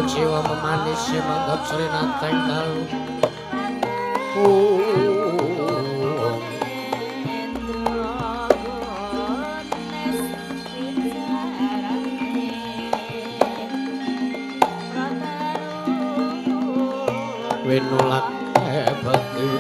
Jiwa memanis manggap srinateng dalu. Winulak ebeti.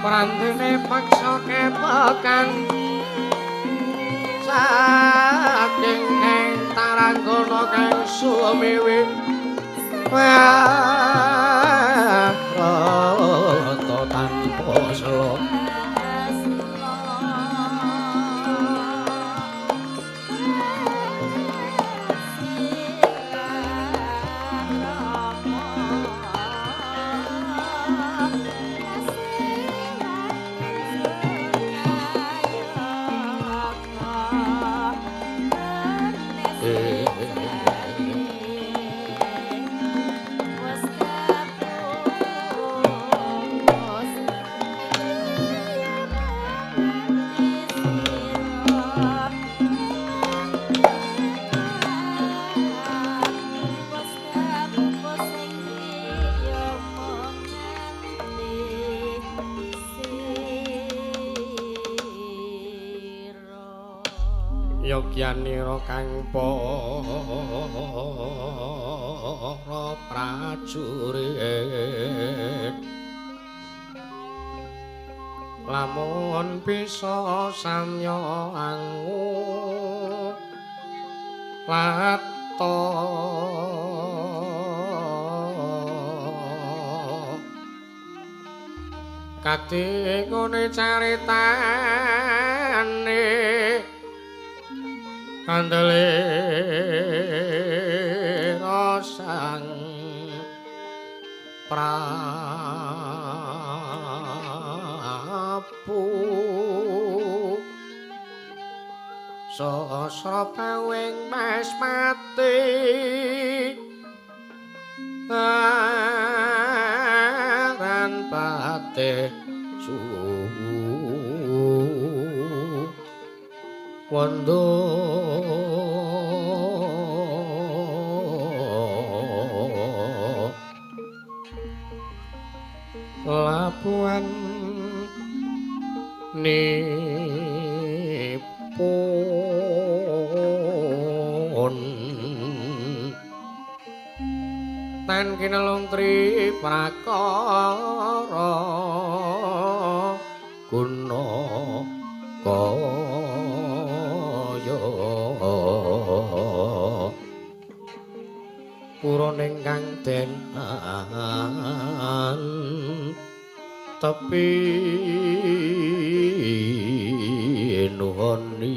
Prantene paksa kepekan saking kang taranggana kang sumiwi rata tanpa sela. Yogyanira kang para prajurit lamun bisa samya angu lata kadhe ngene caritane kandele Sang Prabu sasra pawing mas mati aran pate Wando Labuan nipun tan kinelung tri prakara guna kaya purun ingkang den tepi nuhoni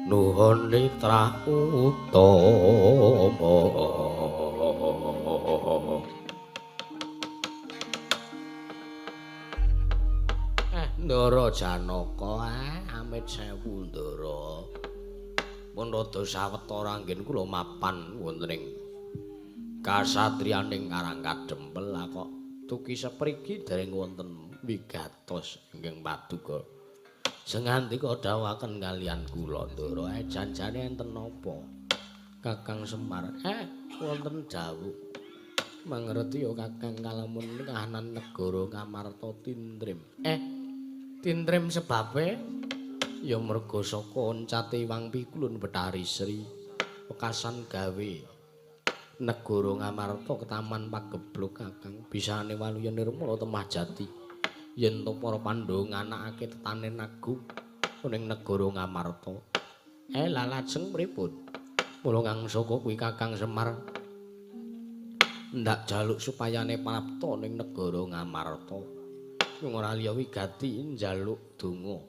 nuhoni trah utama. Ndara Janaka, amit sewu Ndara. Pun rada sawetara anggen kula mapan wonten ing kasatriyaning Karang Kadempel kok tuki sepriki dereng wonten wigatos ingkang paduka. Sengandika dawuhaken kaliyan kula Ndara, janjane enten napa? Kakang Semar, wonten dawuh. Mangerti ya Kakang kalamun kahanan negara Ngamarta tindrim. Tindrim sebabe ya merga saka oncate Iwang Pikulun Bethari Sri. Wekasan gawe negara Ngamarta ketaman pageblug Kakang. Bisane waluya nirmala temah jati. Yen to para Pandhawa nganakake tetanen agung ning negara Ngamarta. Lah lajeng pripun? Mula Kang Saka kuwi Kakang Semar ndak jaluk supayane prapta ning negara Ngamarta. Wong ora liya wigati njaluk donga.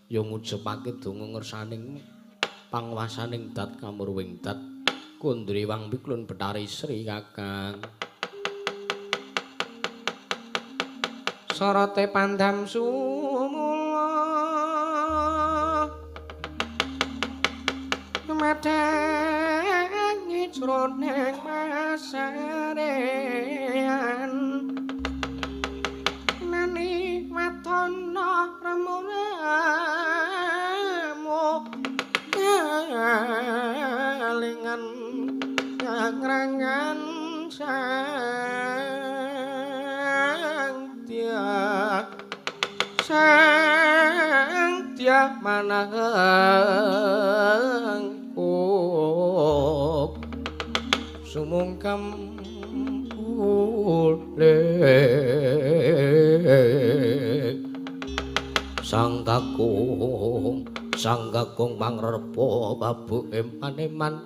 Ya ngujepake donga ngersaning pangwasaning dat kamurwing dat Kundri Wang Piklun Bethari Sri Kakang. Sorote pandam sumula medhengi jroning masarean nani watana remuramu kalingan ngrangan sang dia sang dia manang uk sumungkem ule sang kakung mangrepa babu eman-eman.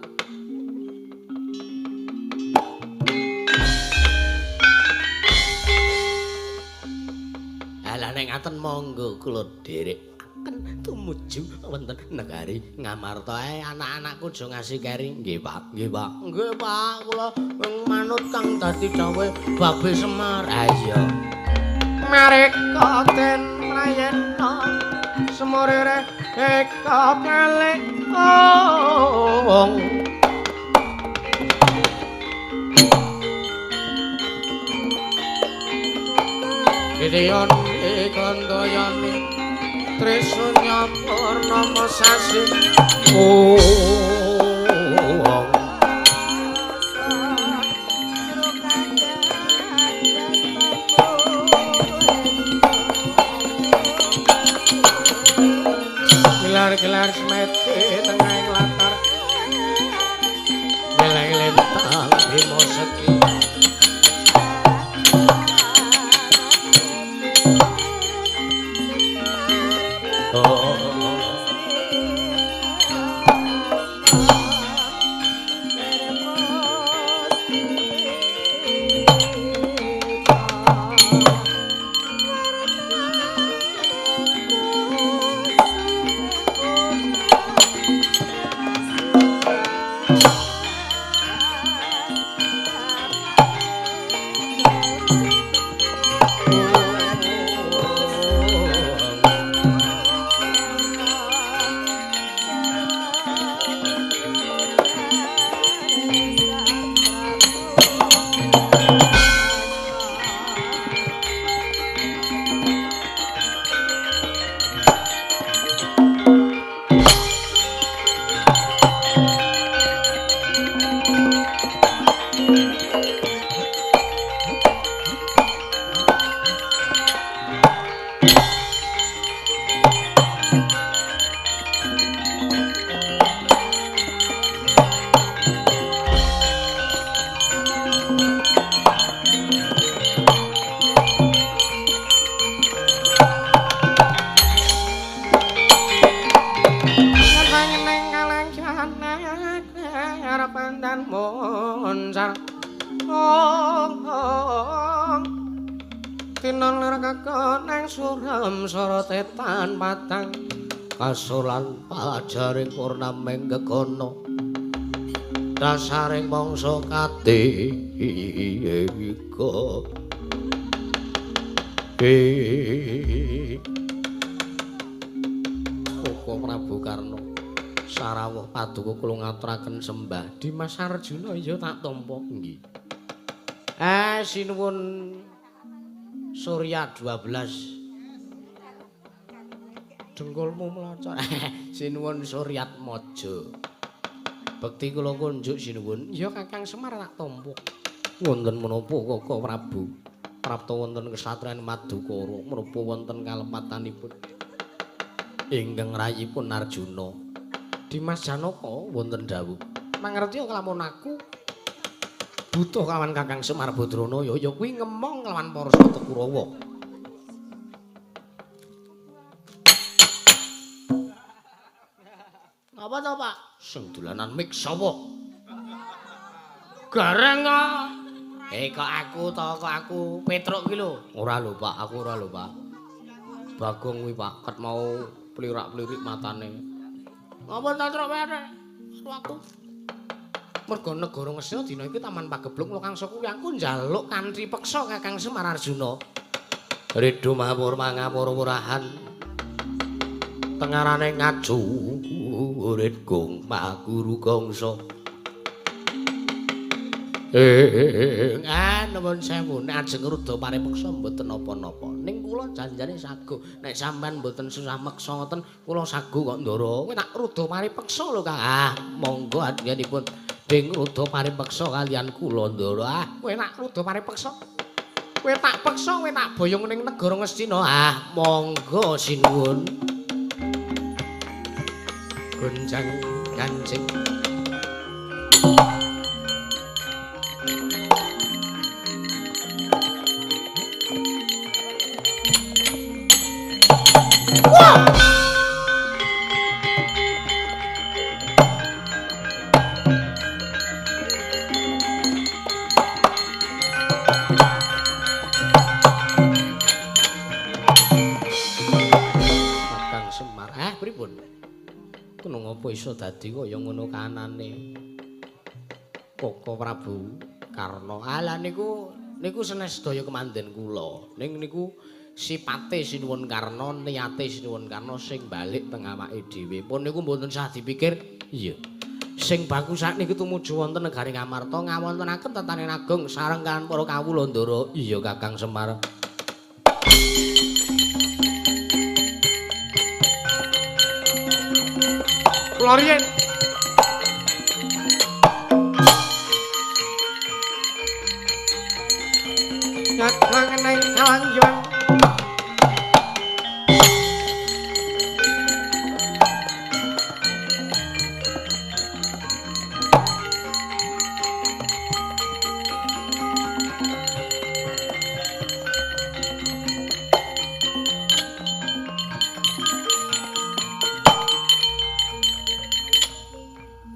Lah nek ngaten monggo kula dherekaken tumuju wonten negari Ngamarta. Anak-anakku aja ngasih keri. Nggih, Pak. Nggih, Pak. Nggih, Pak. Kula manut kang dadi dawuhe Babe Semar. Ha iya. Mareka den prayena semurire eka kale ong. Gideon ikandayani Trisunya purnama sasi ong. Gelar-gelar semete tengahing latar meleng lentang bima seki. Kasulan pajaring purnaming gegana dasaring mangsa katiga. Koko Prabu Karna sarawuh paduka kula ngaturaken sembah Dimas Arjuna. Iya tak tampa. Nggih. Sinuwun Surya 12. Dengkulmu mlocor. Sinuwun Suryatmaja. Bekti kula kunjuk sinuwun. Ya Kakang Semar tak tampa. Wonten menapa Koko Prabu? Prapta wonten kesatriyan Madukara menapa wonten kalepatanipun ingkang rayipun Arjuna. Dimas Janaka wonten dawuh. Mangerti kelamun aku butuh kawan Kakang Semar Badranaya ya kuwi ngemong kelawan para Sata Kurawa. Apa to, Pak? Sing dolanan mik sapa? Gareng kok. Kok aku to, kok aku Petruk ki lho. Ora lho, Pak, aku ora lho, Pak. Bagong kuwi, Pak, ket mau plirak-plirik matane. Apa to, Truk wae? Aku mergo negara Ngastina dina iki Taman Pageblug Lokangsa kuwi aku njaluk kanthi peksa Kakang Semar Arjuna. Ridho mapur mangapura murahan. Tengarane ngajurit gong maguru gongso. Nuwun sewu nek ajeng rudha paripeksa mboten napa-napa. Ning kula janjane sago nek sampean mboten susah meksa ngoten kula sago kok Ndara. Kowe tak rudha paripeksa lho Kang. Ah, monggo adyanipun ding rudha paripeksa kalian kula Ndara. Ah, kowe tak rudha paripeksa. Kowe tak peksa, kowe tak boyong ning negara Ngastina. Ah, monggo sinuwun. Gonjang ganjing. Wah! Kakang Semar, pripun? Kuwi ngopo iso dadi kaya ngono kanane? Koko Prabu Karna. Alah niku niku senes sedaya kemanden kula. Ning niku sipate Sinuwun Karna, niate Sinuwun Karna sing balik teng awake dhewe. Pun niku mboten sah dipikir. Iya. Sing baku sakniki tumuju wonten negari Ngamarta ngawontenaken tatanan agung sareng kaliyan para kawula Ndara. Iya Kakang Semar. Kula riyen nyadang ning kalangyan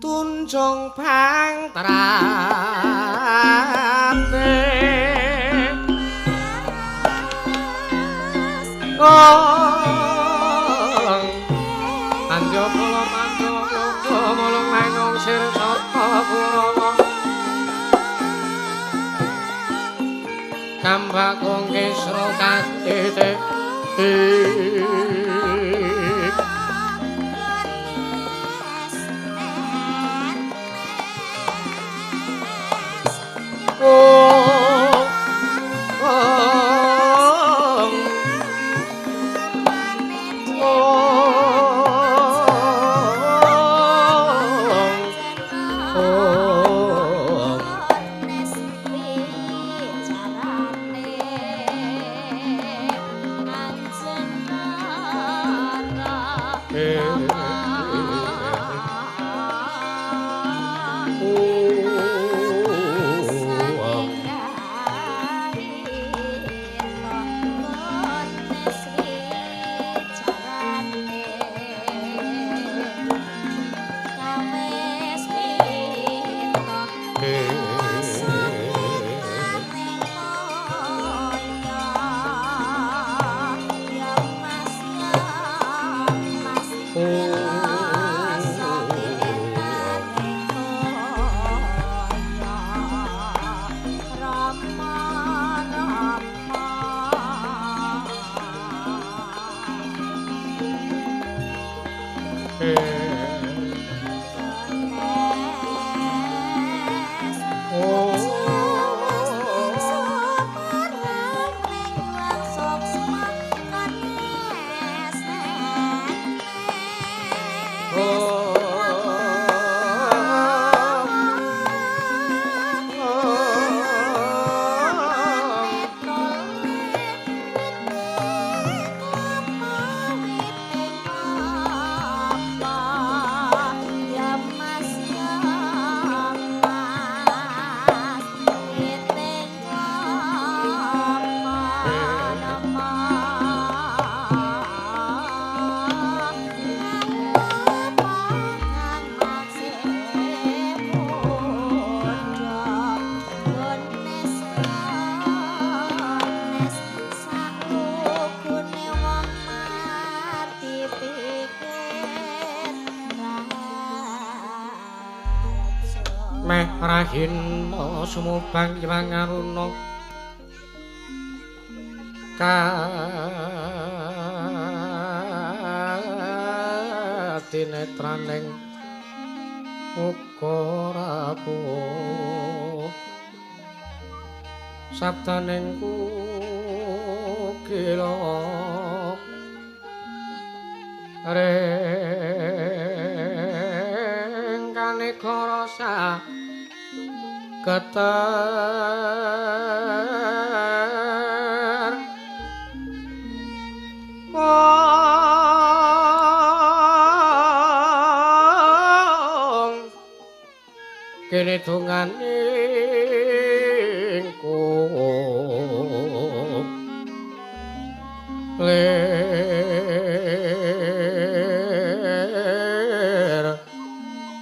tunjung pang trate ong anjo kula mantu mulung nang sir sata Kurawa kambakung kisra katete. Meh rahina sumubang Hyang Aruna kadinetraning uga rawuh sabdaning kukila ring kaneka rasa geter wong kene donganing lir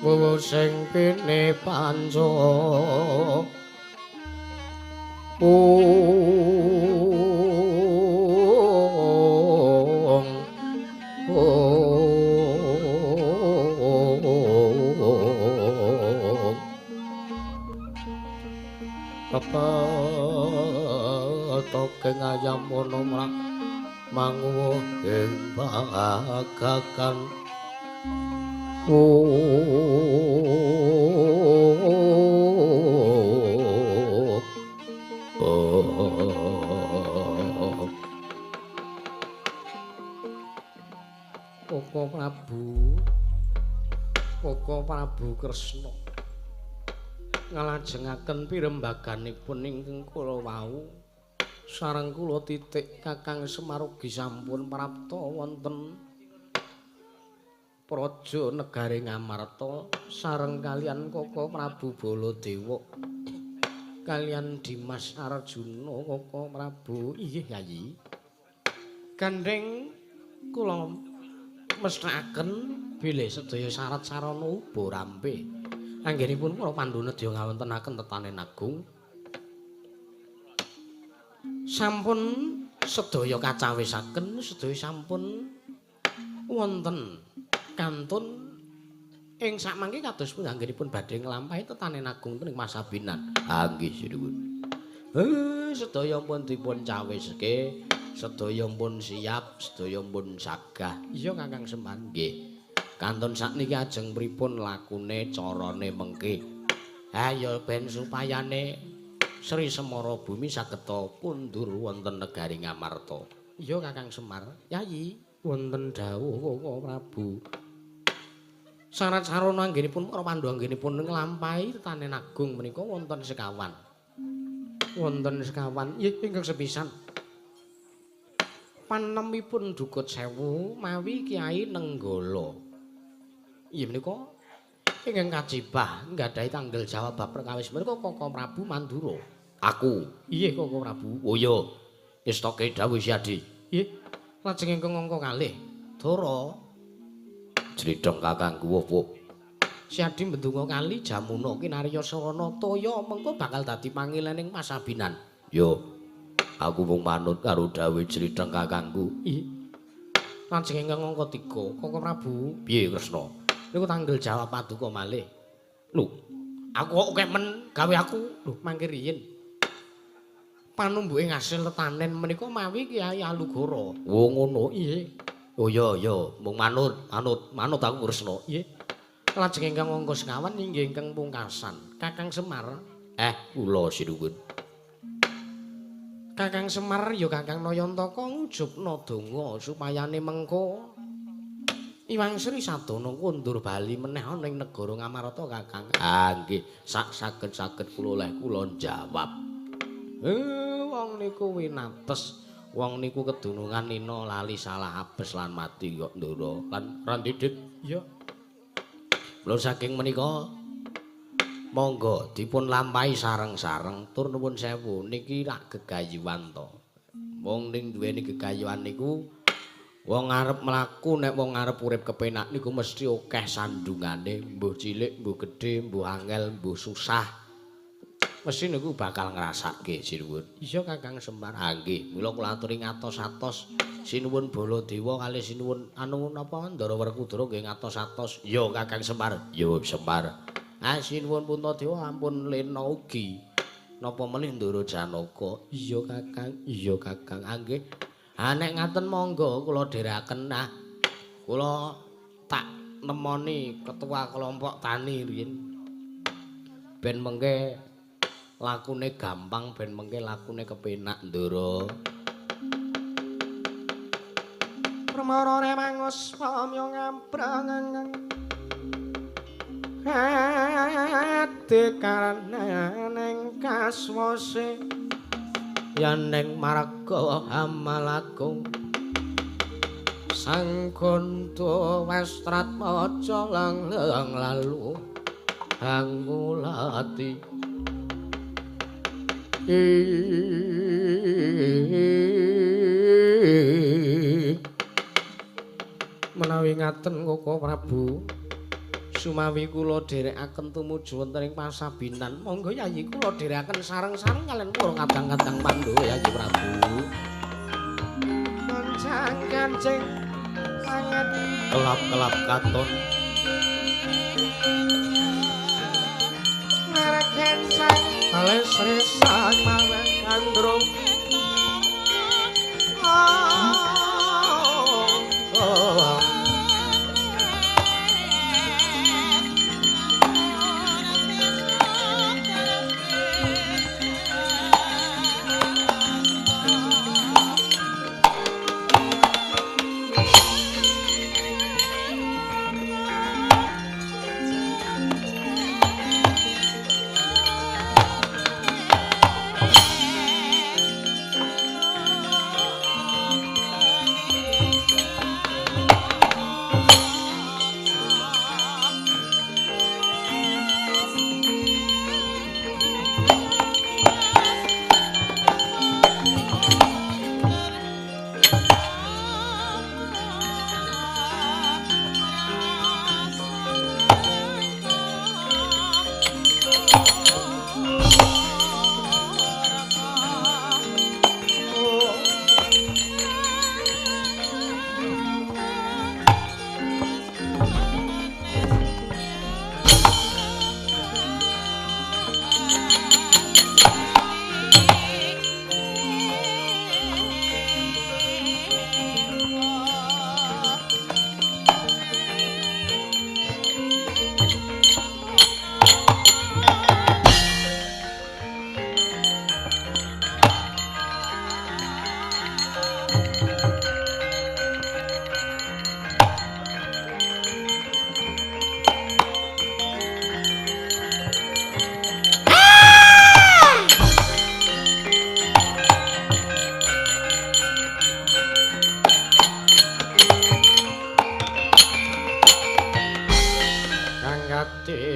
wuwu sing pine panca Pepetoking ayam ana mrak manguwuh ing bagakan Koko Prabu, Koko Prabu Kresna nglajengaken pirembaganipun ingkang kula wau sareng kula titik Kakang Semar ugi sampun prapta wonten praja negari Ngamarta sareng kaliyan Koko Prabu Baladewa kaliyan Dimas Arjuna. Koko Prabu inggih Yayi, gandheng kula mesthakaken bilih sedaya syarat sarana uba rampe anggenipun para Pandhu nedya ngawontenaken tetanen agung. Sampun sedaya kacawisaken, sedaya sampun wonten kantun ing sakmangke kados pundi anggenipun badhe nglampahi tetanen agung ing Masabinan. Ah nggih sinuwun. Sedaya pun dipun cawiske, sedaya pun siap, sedaya pun sagah. Iya Kakang Semar. Nggih. Kantun sakniki ajeng pripun lakune carane mengke? Ha ya ben supayane Sri Semara Bumi sageta kundur wonten negari Ngamarta. Iya Kakang Semar. Yayi, wonten dawuh Koko Prabu. Syarat sarana anggenipun para Pandhu anggenipun nglampahi tetanen agung menika wonten sekawan. Wonten sekawan nggih ingkang sepisan. Panemipun Dukut Sewu mawi Kyai Nenggala. Inggih menika ingkang kajibah nggadahi tanggel jawab bab perkawis menika Koko Prabu Mandura. Aku. Inggih Koko Prabu. Oh iya. Estoke dawuh Siadi. Nggih. Lajeng ingkang angka kalih Dara. Jlidhong kakangku wuh. Siadi mendunga kali Jamuna kinarya sarana toya mengko bakal dadi pangilening Pasabinan. Yo. Aku mung manut karo dawuh jlidhong kakangku. Nggih. Lajeng ingkang angka 3 Koko Prabu. Piye Kresna? Niku tanggel jawab paduka malih. Lho, aku kok akeh men gawe aku. Lho, mangke riyin. Panumbuke ngasil tetanen menika mawi Kyai Alugoro. Oh ngono. Nggih. Oh iya iya, mung manut, manut, manut aku Kresna. Nggih. Lajeng ingkang angka sekawan inggih ingkang pungkasan, Kakang Semar. Kula sinuwun. Kakang Semar ya Kakang Nayantaka ngujubna donga supayane mengko Iwang Sri Sadana kundur bali meneh ana ing negara Ngamarta Kakang. Ah nggih, sak saged-saged kula oleh kula jawab. Wong niku winates, wong niku kedunungan nina lali salah abes lan mati kok Ndara lan Randidit. Iya. Lho saking menika monggo dipun lampahi sareng-sareng tur nuwun sewu niki rak gegayuhan to. Wong ning duweni gegayuhan niku wong arep mlaku nek wong arep urip kepenak niku mesti akeh sandungane, mbuh cilik, mbuh gedhe, mbuh angel, mbuh susah. Mesti niku bakal ngrasake sinuwun. Iya Kakang Semar. Ah nggih, mila kula aturi ngatos-atos sinuwun Baladewa kalih sinuwun anu napa Ndara Werkudara nggih ngatos-atos. Ya Kakang Semar. Ya Semar. Sinuwun Puntadewa ampun lena ugi. Napa melih Ndara Janaka? Iya Kakang, iya Kakang. Nggih. Nek ngaten monggo kula dherekaken. Nah, kula tak nemoni ketua kelompok tani riyin. Ben mengke lakune gampang, ben mengke lakune kepenak Ndara. Permara remangus pamyo ngamprang ate karaneng kaswase yen ning marga amalagung sang gondo wastratmaja lang lalu angulati menawi ngaten Koko Prabu sumawi kula dherekaken tumuju wonten ing pasabinan monggo Yayi kula dherekaken sareng-sareng kaliyan para kadang-kadang Pandhawa Yayi Prabu moncang kancing sanget kelap-kelap katon ngereken sang ales resang mawang gandrung oh.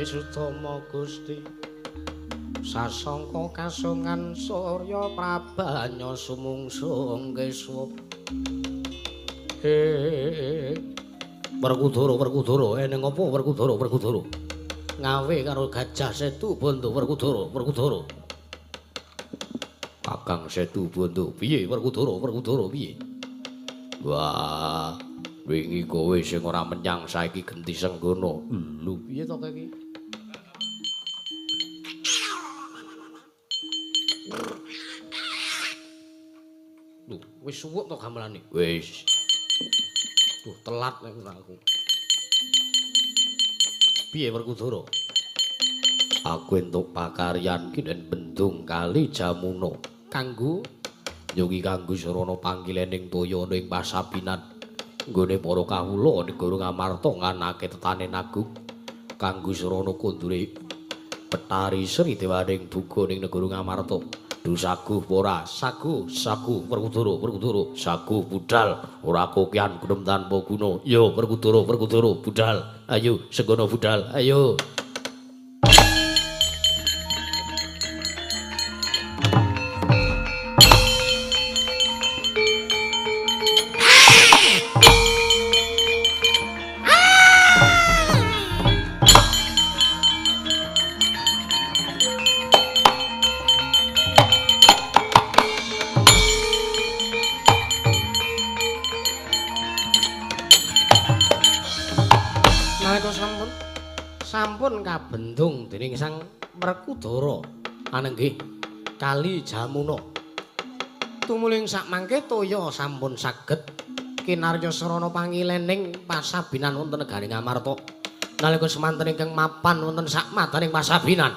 Sutama Gusti sasangka kasungan surya prabanya sumungsung keswa. Werkudara Werkudara eneng apa Werkudara Werkudara ngawe karo Gajah Setu Bondo Werkudara Werkudara Kakang Setu Bondo piye Werkudara Werkudara piye. Wah wingi kowe sing ora menyang saiki genti senggono. Lho piye to iki? Lho, wis suwuk to gamelane? Wis. Duh, telat nek aku. Piye Werkudara? Aku entuk pakaryan ki nen bendung kali Jamuna. Kanggo nyugi kanggo sarana panggilening toya ning pasabinan. Nggone para kawula negara Ngamarta nganake tetanen agung kanggo sarana kondure Betari Sri Dewaning Buga ning negara Ngamarta. Saguh ora saguh saguh Werkudara Werkudara saguh budal ora kokian gunem tanpa guna. Yo Werkudara Werkudara budal ayo senggono budal ayo. Sampun kabendung dening Sang Werkudara anenggih Kali Jamuna. Tumuling sakmangke toya sampun saged kinarya sarana pangilening pasabinan wonten negari Ngamarta. Nalika semanten ingkang mapan wonten sakmadaning pasabinan.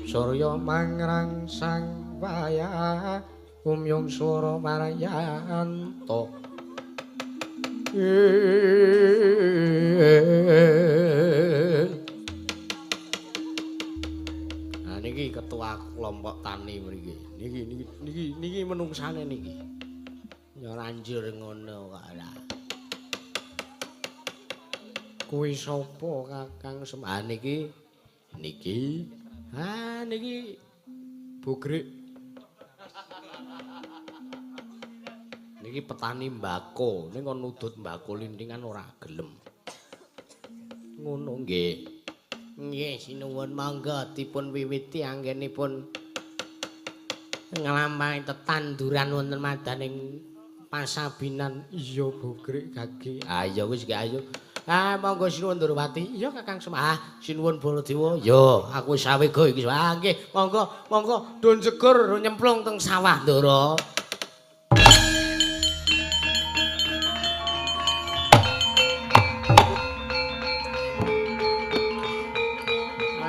Surya mangrangsang waya umyung swara warayanto. Nah niki ketua kelompok tani mriki. Niki niki niki niki menungsane niki. Ya anjir ngono kok ora. Kuwi sapa Kakang Semah niki? Niki. Ah niki Bogrik. Niki petani mbako, ning kon nudut mbako lintingan ora gelem. Ngono nggih. Nggih sinuwun monggo dipun wiwiti anggenipun nglampahi tetanduran wonten madaning pasabinan. Iya Bogrik gage. Ayo wis gak ayo. Ah monggo sinuwun Ndorowati. Iya Kakang Semah. Ah sinuwun Baladewa. Ya aku wis awega iki. Ah nggih monggo monggo do jegur nyemplung teng sawah Ndara.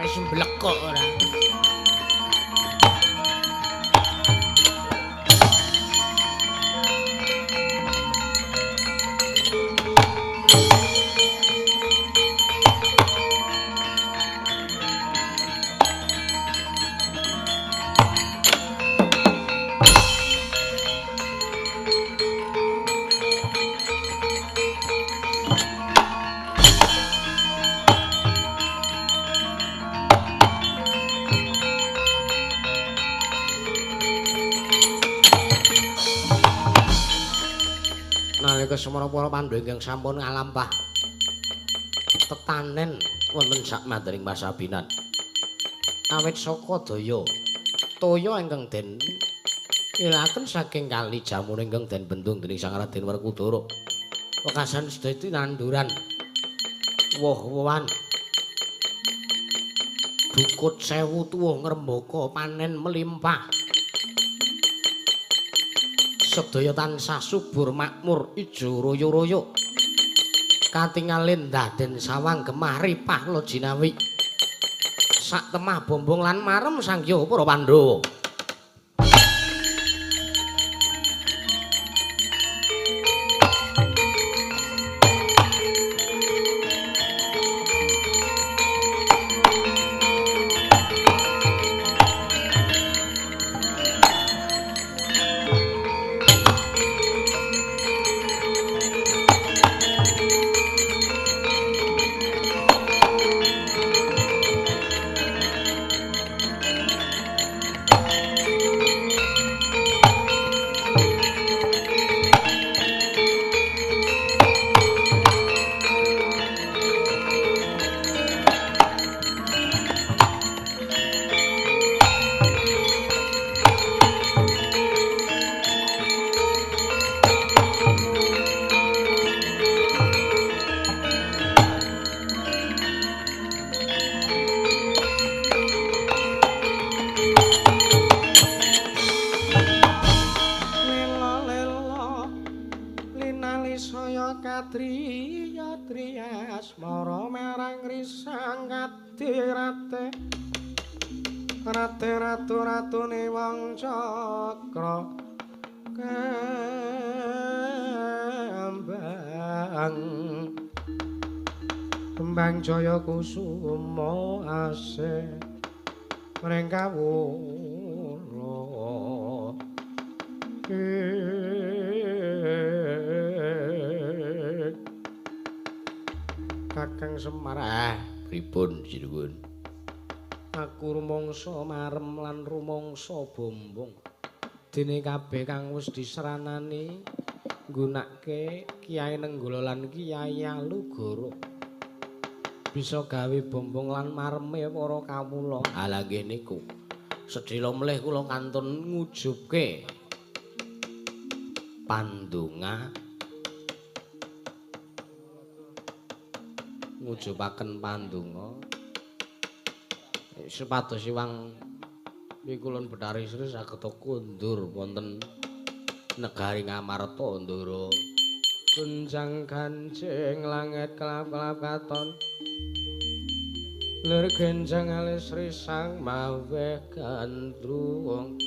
Wis mblekok ora. Nalika semana para Pandhawa ingkang sampun ngalampah tetanen wonten sakmadaning pasabinan. Awit saka daya toya ingkang den ilaken saking kali Jamuna ingkang den bendung dening Sang Raden Werkudara. Wekasan sedaya tanduran woh-wohan dukut sewu tuwuh ngrembaka panen melimpah. Sedaya tansah subur makmur ijo royo-royo. Katingal lendah den sawang gemah ripah lojinawi. Sak temah bombong lan marem sangya para Pandhawa. dadi rate rate ratu ratune wong cakra kembang kembang jaya kusuma asih mring kawula. Kakang Semar, pripun sinuwun? Aku rumangsa marem lan rumangsa bombong. Dene kabeh kang wis diseranani nggunake Kyai Nenggala lan Kyai Alugoro bisa gawe bombong lan mareme para kawula. Halah nggih niku. Sedhela melih kula kantun ngujubke pandonga, ngujubaken pandonga supados iwang Mikulun Bethari Sri saged kundur wonten negari Ngamarta Ndara. Gunjang ganjing langit kelap-kelap katon lir genjang alis risang maweh gandrung.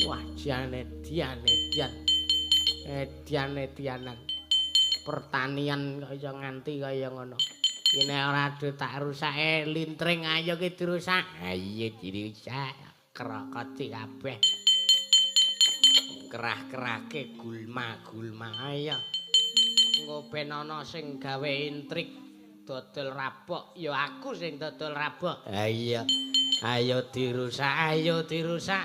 Wah jane diane dian ediane dianan pertanian kaya nganti kaya ngono. Yen ora tak rusake lintring ayo ki dirusak. Ha iya dirusak krokoti kabeh. Kerah-kerahke gulma-gulma ayo. Engko ben ana sing gawe intrik dodol rabok ya aku sing dodol rabok. Ha iya. Ayo dirusak, ayo dirusak.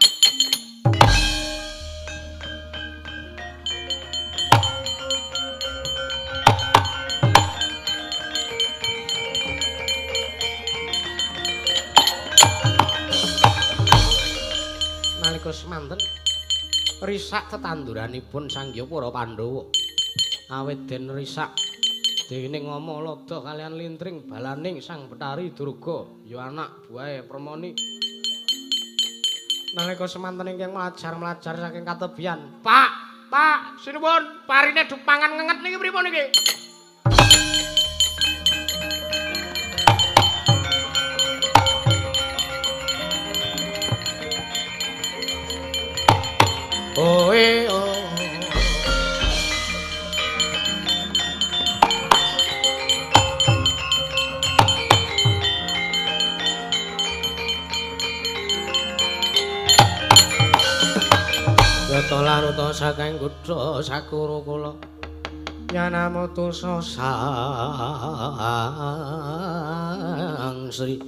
Nalika semanten risak tetanduranipun Sanghyang para Pandhawa. Awit den risak dening Amalada kalian lintring balaning Sang Bethari Durga ya anak buahe Permoni. Nalika semanten ingkang mlajar-mlajar saking katebian, Pak, Pak, sinuwun, parine dupangan ngenget niki pripun niki? Oh, oh. Laruta saking kutha Sakura kula Yanamutusa Sang Sri.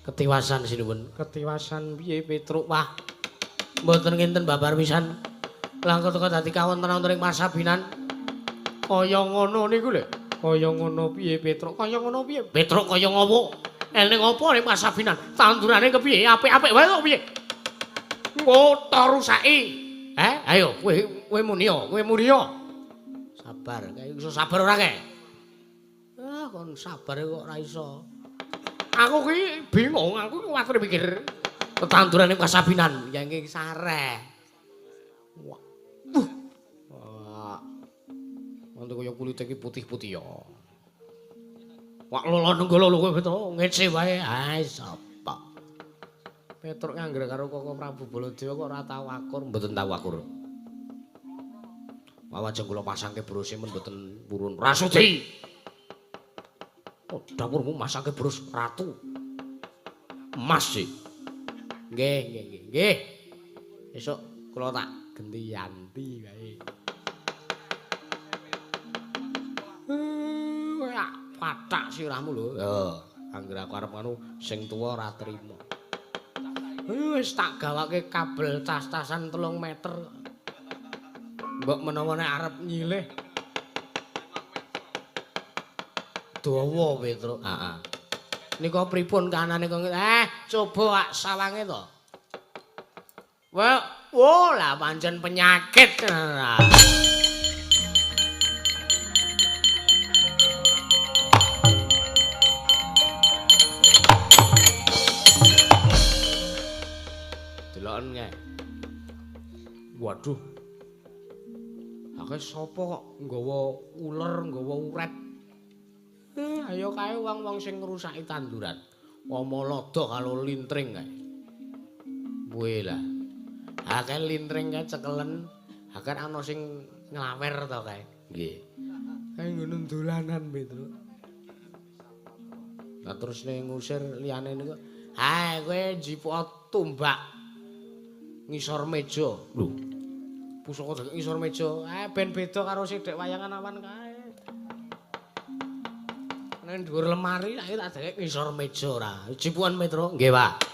Ketiwasan sinuwun. Ketiwasan piye Petruk? Wah, mboten nginten babar pisan. Langkung teka dadi kawontenan wonten ing Pasabinan. Kaya ngono niku lho. Kaya ngono piye Petruk? Kaya ngono piye? Petruk kaya ngopo? Ening apa ning Pasabinan? Tandurane kepiye? Apik-apik wae kok piye? Engko ta rusaki. Eh, ayo kowe kowe muni yo, kowe muni yo. Sabar, kae iso sabar ora kae? Ah, kon sabar kok ora iso. Aku ki bingung, aku ki kuwatir mikir tetandurane Pasabinan yang iki sareh. Wah. Wah. Nanti kaya kulite iki putih-putih ya. Wah, lolo nenggala lho kowe Petruk, ngece wae. Ai sapa? Petruk ngangger karo Koko Prabu Baladewa kok ora tau akur, mboten tau akur. Wawajeng kula pasangke brose men mboten purun. Rasudi. Oh, dapurmu masake bros ratu. Emas sih. Nggih, nggih, nggih, nggih. Esuk kula tak genti Yanti wae. Wah, pathak sirahmu lho. Ya, anggere aku arep anu sing tuwa ora trima. Wis tak gawake kabel tas-tasan 3 meter. Mbok menawa nek arep nyilih dawa Petruk. Heeh. Nika pripun kahanane kok? Coba ak sawange to. Wah, oh lah pancen penyakit. Deloken kae. Waduh. Akeh sapa kok nggawa uler, nggawa uret. Ayo kae wong-wong sing ngrusaki tanduran. Ama lada karo lintring kae. Kuwi lah. Akeh lintring kae cekelen, akeh ana sing nglawer to kae. Nggih. Kae ngono dolanan, Petro. Lah terus ning ngusir liyane niku, "Hae kowe njipuk tumbak ngisor meja." Lho. Pusaka dek ngisor meja. Ben beda karo sing dek wayangan awan kae. Nang dhuwur lemari saiki tak dekek ngisor meja ora. Jipukan Petro. Nggih, Pak.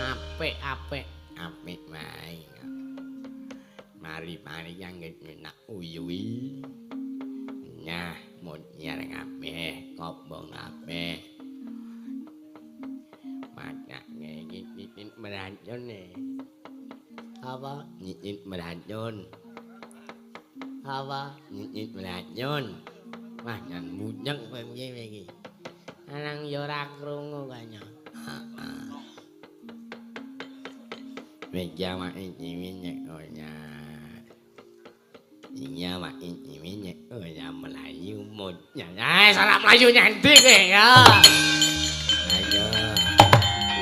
Apik, apik, apik wae. Mari-mari yang nak uyuwi. Nyah, munyar kabeh, kobong kabeh. Macake iki nyicit meracun e. Apa? Nyicit meracun. Apa? Nyicit meracun. Wah, nyan munyeng kowe piye iki? Anang ya ora krungu kaya. Heeh. Meja mak iki nyek onya. Iya mak iki nyek onya melayu monyet. Ah, salah melayu nyanti kowe ya. Ayo.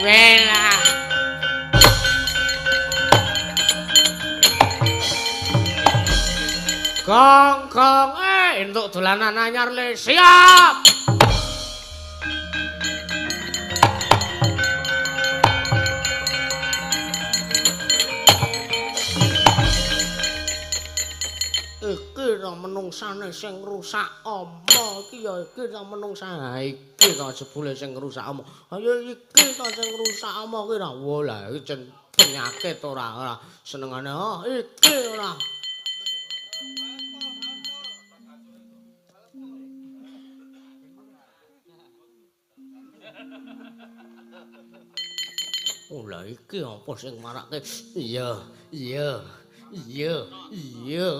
Wela. Gong gong entuk dolanan anyar le. Siap. Iki ta menungsane sing ngrusak ama iki ya iki ta menungsa iki ta jebule sing ngrusak ama. Ayo iki ta sing ngrusak ama ki ra. Wah lah iki jen penyakit ora ora senengane oh iki ora. Oh lah iki apa sing marake? Iya, iya. Iya, iya.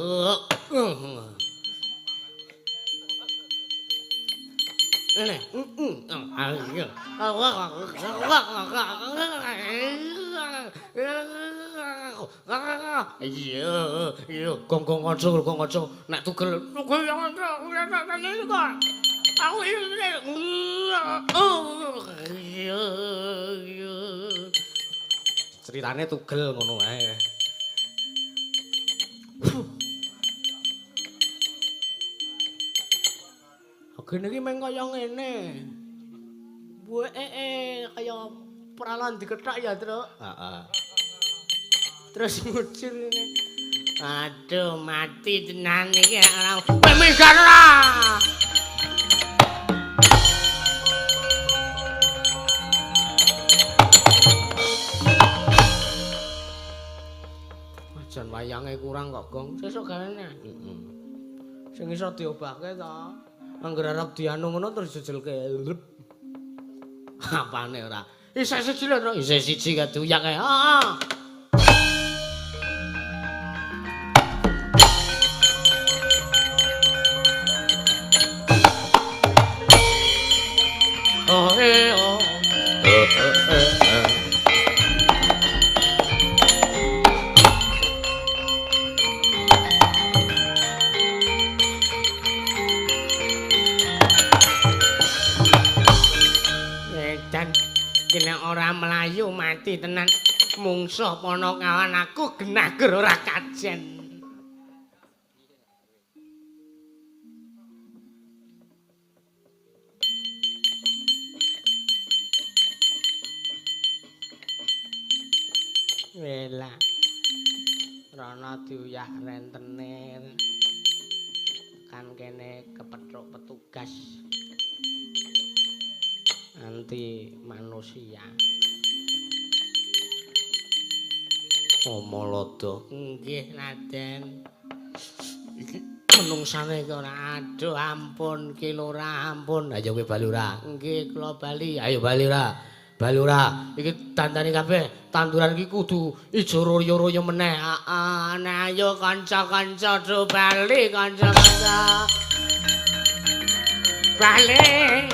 Ini, iya. Iya, iya. Gong gong aja, gong aja. Nek tugel. Aku iya, iya. Ceritane tugel ngono wae. Gene iki meng kaya ngene. Bueke kaya peralon dikethok ya, Truk. Heeh. Terus ngucur ngene. Aduh, mati tenan iki ora. Kowe minggat ora. Jan wayange kurang kok, Gong. Sesuk gaweane. Heeh. Sing iso diobahke to. Angger arep dianu ngono terus jejelke. Apane ora? Isih siji lho, Truk. Isih siji kaduyak kae. Heeh. Oh eh oh. Ora melayu mati tenan. Mungsuh Panakawan aku genah gur ora kajen. Wela. Rana diuyah rentenir. Kan kene kepethuk petugas anti manusia. Amalada. Nggih, Raden. Iki menungsane iki ora. Aduh, ampun ki lurah, ampun. Ayo kowe bali ora? Nggih, kula bali. Ayo bali ora? Bali ora? Iki dandani kabeh. Tanduran iki kudu ijo royo-royo meneh. Heeh, nah ayo kanca-kanca do bali kanca-kanca. Bali.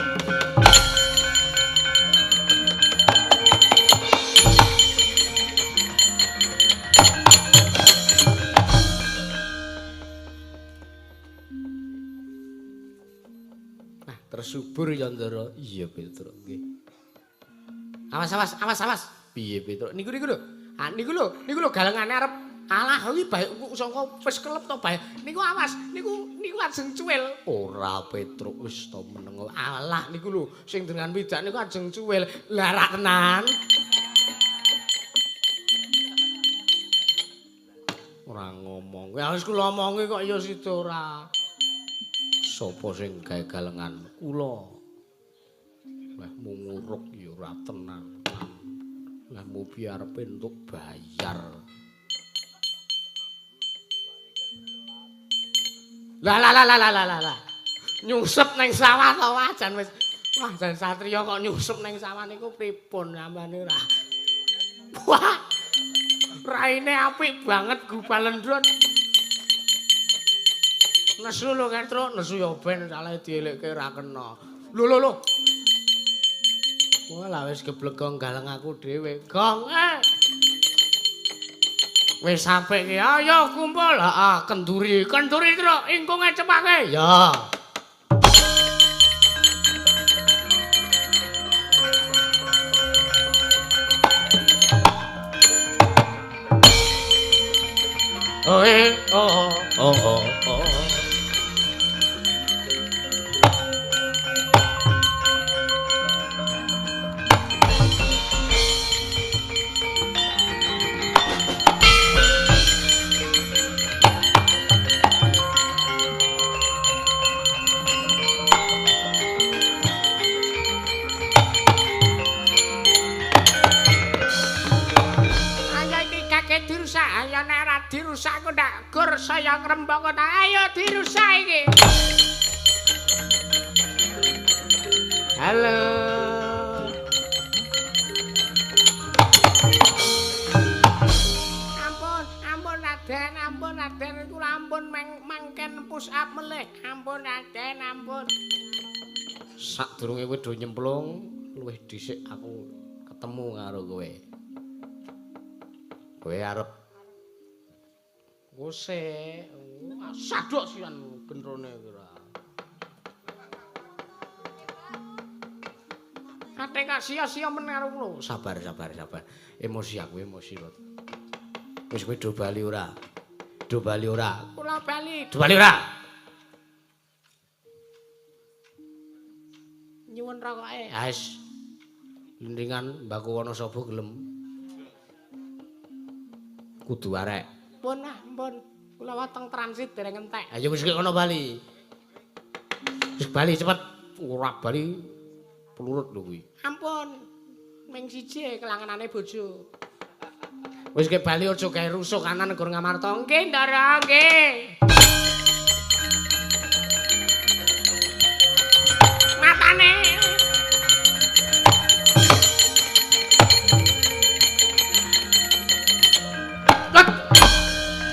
Nah, tersubur ya, Ndara. Iya, Petruk, nggih. Awas, awas, awas, awas. Piye, Petruk? Niku niku lho. Ah niku lho, niku lho galengane arep alah kuwi bae sangka wis kelep to bae. Niku awas, niku niku ajeng cuwil. Ora, Petruk, wis to meneng. Alah niku lho sing dengan widak niku ajeng cuwil. Lah ra tenan. Ora ngomong. Ya wis kula omongi kok ya sida ora. Sapa sing gawe galengan? Kula. Lah munguruk ya ora tenan. Lah mu piye arepe entuk bayar. Lah lah lah lah lah lah lah. Nyungsep ning sawah to wah jan wis. Wah jan satriya kok nyungsep ning sawah niku pripun sampeyan ora. Wah. Raine apik banget gubalendron. Nesu lho Petruk, nesu ya ben salah dielekke ora kena. Lho lho lho. Wah lah wis geblegong galeng aku dhewe. Gong eh. Wis sampe ki ayo kumpul. Heeh, kenduri, kenduri Truk, ingkunge cepake. Ya. Oh eh oh oh oh oh. Dirusak kok ndak gur saya ngrembaka ta. Ayo dirusak iki. Halo. Ampun, ampun Raden, ampun Raden kula ampun mangken push up melih. Ampun Raden, ampun. Sadurunge kowe do nyemplung, luwih dhisik aku ketemu karo kowe. Kowe arep Wose, sadok sian gendrone kira. Kate kak sia-sia men karo kula. Sabar, sabar, sabar. Emosi aku, emosi lho. Wis kowe do bali ora? Do bali ora? Kula bali. Do bali ora? Nyuwun rokoke. Wis. Lindingan Mbako Wonosobo gelem. Kudu arek. Pun ah, pun. Kula weteng transit dereng entek. Ayo wis kono bali. Wis bali cepet. Ora bali pelurut lho kuwi. Ampun. Ming siji kelangenane bojo. Wis ke bali aja gawe rusuh kanan negara Ngamarta. Nggih, Ndara, nggih. Matane.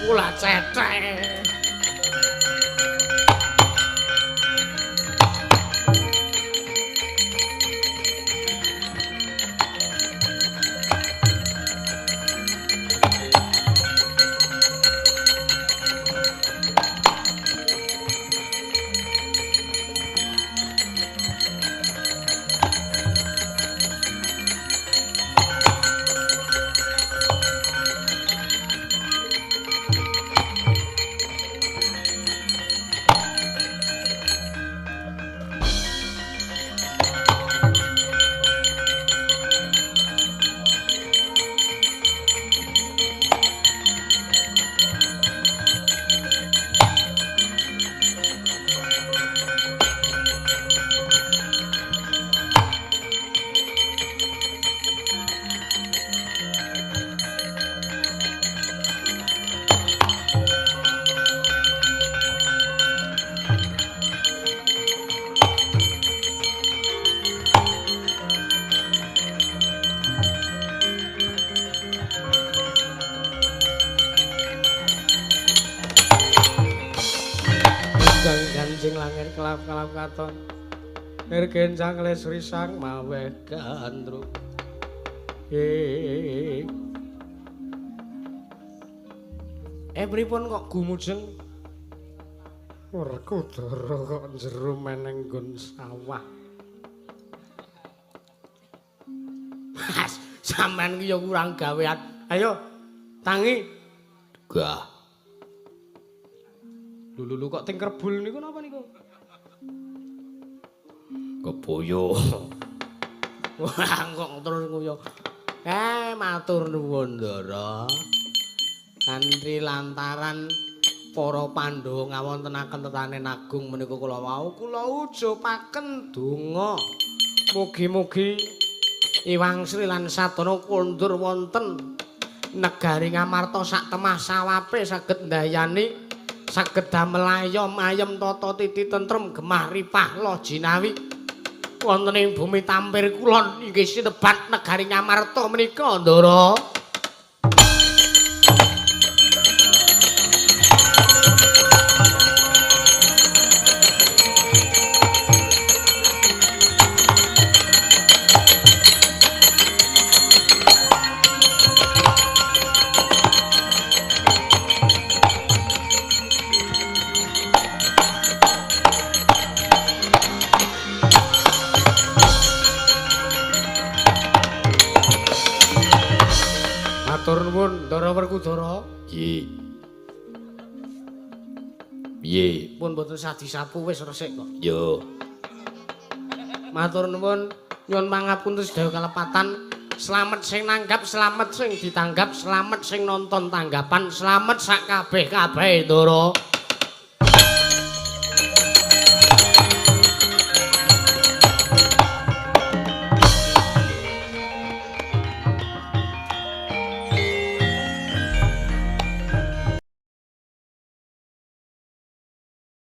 Kula cetek. Ing langit kelap-kelap katon. Nir kencang les risang maweh gandrung. Pripun kok gumujeng? Werkudara kok jero meneng nggon sawah. Mas, sampean ki ya kurang gawean. Ayo, tangi. Gah. Lho lho kok ting kerbul niku napa niku? Keboyo. Wah, kok terus nguyu. Matur nuwun, Ndara. Kanthi lantaran para Pandhawa ngawontenaken tetanen agung menika kula wau kula ujupaken donga. Mugi-mugi Iwang Sri lan Sadana kondur wonten negari Ngamarta sak temah sawape saged ndayani saged damel ayom ayem tata titi tentrem gemah ripah loh jinawi wonten ing bumi Tampir Kulon inggih sinebat negari Ngamarta menika, Ndara. Matur nuwun Ndara Werkudara. Nggih. Piye? Pun mboten sah disapu wis resik kok. Yo. Matur nuwun nyuwun pangapunten sedaya kalepatan. Slamet sing nanggap, slamet sing ditanggap, slamet sing nonton tanggapan, slamet sak kabeh-kabeh, Ndara.